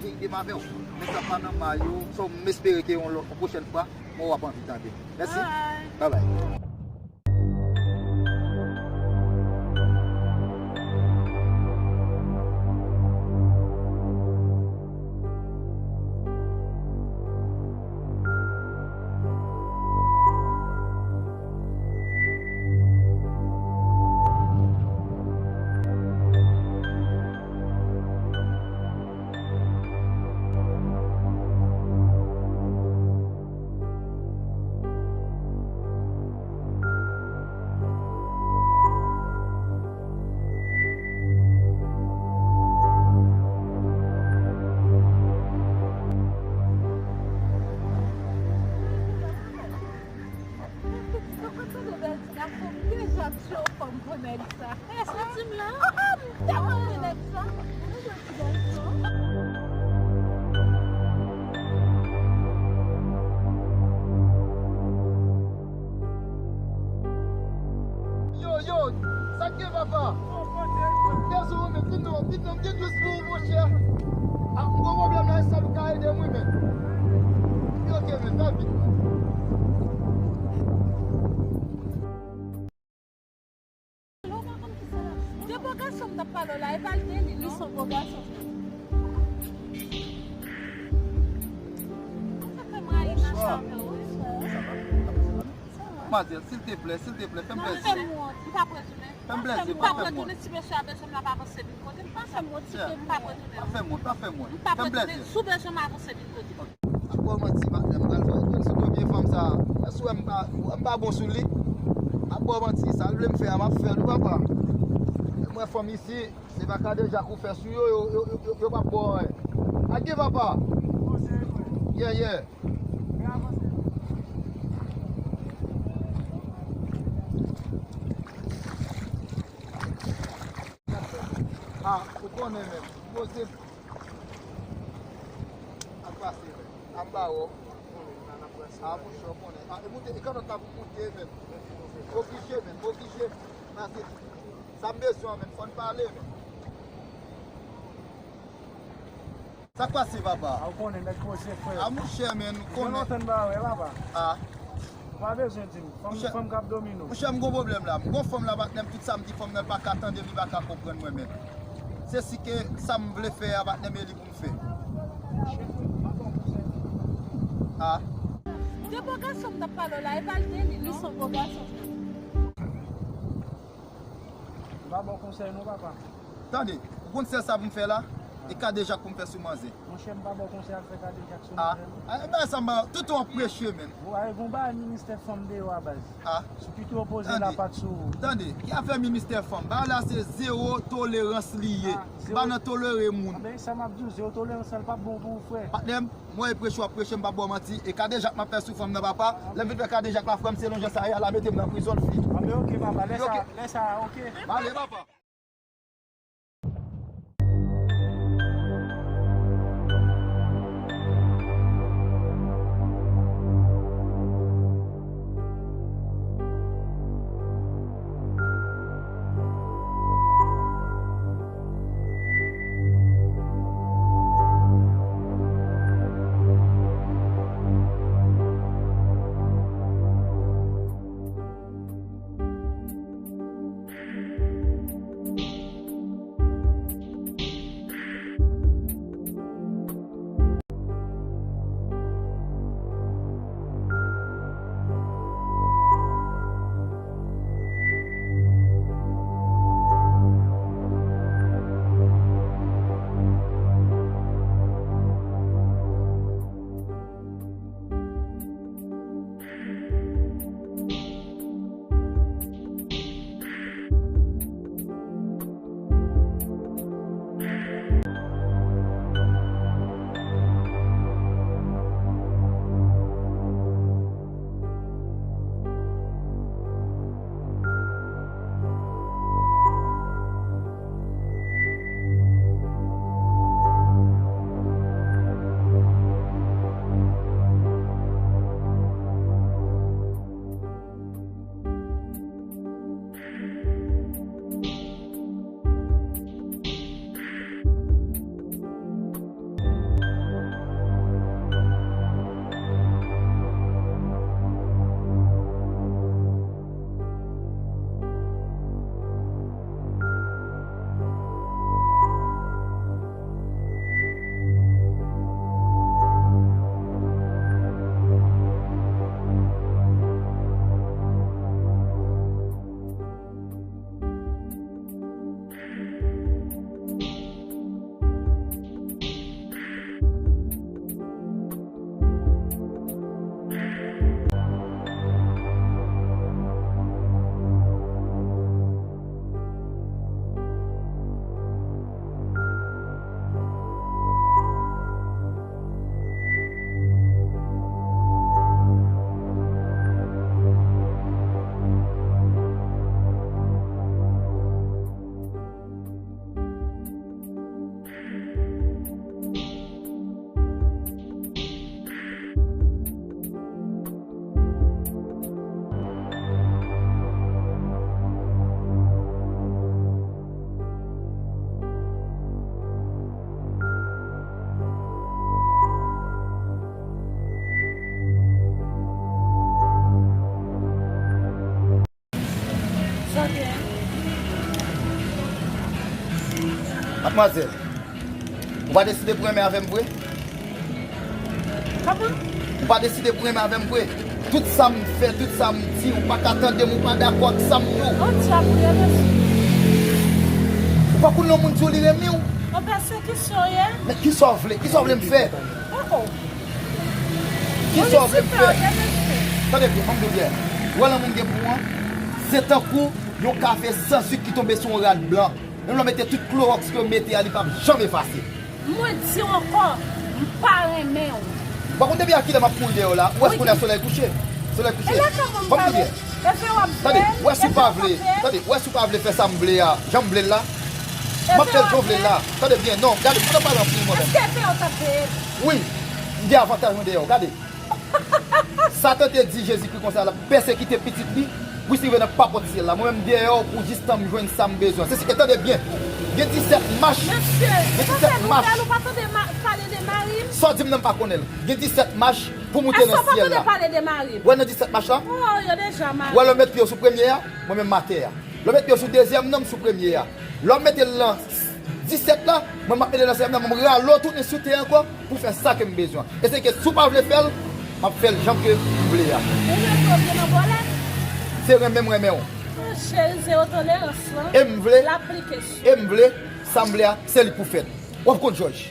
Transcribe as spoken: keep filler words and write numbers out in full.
Ide m avè w. Men sa pa nan may ou. So, m espere ke yon lòt, yon pwochèn fwa, mwen w ap anvi tande. Mèsi. Bye. Bye bye. Mwen kontan de bèl ti gason, m deja tchou fanm pou nèg sa. Èske ti m la? Ah, ah, m tèlman renmen nèg sa. Mwen renmen ti gason. Yo, yo, sa k gen, papa? Dezole, men, vin non, vin non, m gen dous pou ou, monchè. Ah, m gon pwoblèm la, èske ou ka ede m, wi, men? Wi, ok, men, fè vit, men. Lè w pa konn ki sa l ap jwe. De bo gason m t ap pale w la, e pa l de li, non? Li se yon bo gason. Ou fè m rayi mache avè w, wi. Manmzèl, silteplè, silteplè, fè m plezi. Non, fè m wont, m p ap retounen. Fè m plezi, pa fè m wont. M p ap retounen, si mesye a bezwen m, l ap avanse vin kote m. Pa fè m wont, silteplè. M p ap retounen. Pa fè m wont, pa fè m wont. M p ap retounen, si w bezwen m, avanse vin kote m. Ap ba w manti, patnè, m pral fè w jwenn sou premye fanm sa a. Èske w wè m pa, m pa bon sou li? Ap ba w manti, sa l vle m fè a, m ap fè l, wi, papa. Mwen, fanm isi, se pa kadejak ou fè sou yo, yo, yo, yo, yo p ap ba w anyen. Ake, papa. Yeah, yeah. Ah, ou konnen menm. Poze. Ap pase menm. Ap ba w. Ah, monchè, ou konnen. Ah, e moute, e kanot la pou moute menm. Oblije menm, oblije. Pase. Sa m bezwen menm, fò n pale menm. Sa k pase, papa? A, ou konnen, nèg poze, frè. A, monchè, men, ou konnen. Gen lontan n pa wè, papa. A. Ou pa bezwen di m. Fanm, fanm k ap domine w. Monchè, m gon pwoblèm la. M gon fanm la, patnè m, tout sa m di fanm nan, l pa ka tande m, li pa ka konprann mwen menm. Se si ke sa m vle fè a, patnè m, e li pou m fè. A. De bo gason m t ap pale w la, e pa l de li, non? Li se yon bo gason. M pa ba w konsèy non, papa. Tande, ou konn sèl sa pou m fè la? E kadejak pou m fè sou manzè. Monchè, m pa ba w konsèy al fè kadejak sou manzè. A, e bagay sa m ba, tout w ap preche, menm. Bon, a, e gon bagay ministè fanm deyò a baz. A. Ou pito poze lapat sou ou. Tande, ki afè ministè fanm? Bagay la se zewo tolerans li ye. M pa nan tolere moun. Anben, sa m ap di w, zewo tolerans la, l p ap bon pou ou, frè. Patnè m, mwen e preche w ap preche, m p ap ba w manti. E kadejak m ap fè sou fanm nan, papa. Lè m vin fè kadejak la, frè m, se nan jan sa ye a, l a mete m nan prizon, l fini. Anben, oke, papa. Lè sa, lè sa, oke. M ale, papa. Madmwazèl, ou pa deside pou renmen avè m vre? Kòman? Ou pa deside pou renmen avè m vre? Tout sa m fè, tout sa m di, ou pa ka tande m, ou pa dakò ak sa m di w. An djab ou ye mesye. Ou pa konn lè yon moun di w li renmen w? An pèsekisyon w ye? Men kisa w vle? Kisa w vle m fè? Oh oh. Kisa w vle m fè? Ye mesye. Tande byen, ban m di w byen. Ou wè lanmou m gen pou ou an? Se tankou yon kafe san sik ki tonbe sou yon rad blan. Menm lè w mete tout klowòks ke w mete a, li p ap janm efase. Mwen di w ankò, m pa renmen w. Ou pa konn depi a kilè m ap kouri dèyè w la? Ou wè kounye a solèy kouche? Solèy kouche. E la kòman m Ban m pale? di byen. Efe w ap Tande, veye m? ou wè si w pa Efe w vle, ap veye m? Tande, ou wè si w pa vle fè sa m vle a, jan m vle l la, m ap fè l jan w vle l la. Tande byen, non, gade, ou nan pale anpil mwen menm. Èske efe w t ap veye m? Wi, m gen avantaj mwen dèyè w, gade. Satan te di Jezikri konsa, l ap pèsekite pitit li, pou li rive nan papòt syèl la. Mwen menm, m dèyè w pou jistan m jwenn sa m bezwen. Se si, e tande byen, gen disèt mach. Mesye, Gen ou pa disèt fè mach. Nouvèl, ou pa tande ma- pale de mari m? Sa w di m nan, m pa konnen l. Gen disèt mach pou moute Èske nan w pa syèl tande la. Pale de mari m? Wè nan disèt mach la? Oh, yo deja Wè lè mari. w met pye w sou premye a, mwen menm m atè a. Lè w met pye w sou dezyèm nan, m sou premye a. Lè w mete l nan disèt la, mwen m ap mete l nan sèm nan, mwen m rale w tounen sou tè ankò pou fè sa ke m bezwen. E se ke si w pa vle fè l, m ap fè l jan ke m vle a. Ou renmen w vle nan vòlè? Se renmen m renmen w. Oh, cheri, zewo tolerans lan. E m vle, L aplike sou. E m vle, sa m vle a, se li pou fèt. W ap konn Jòj.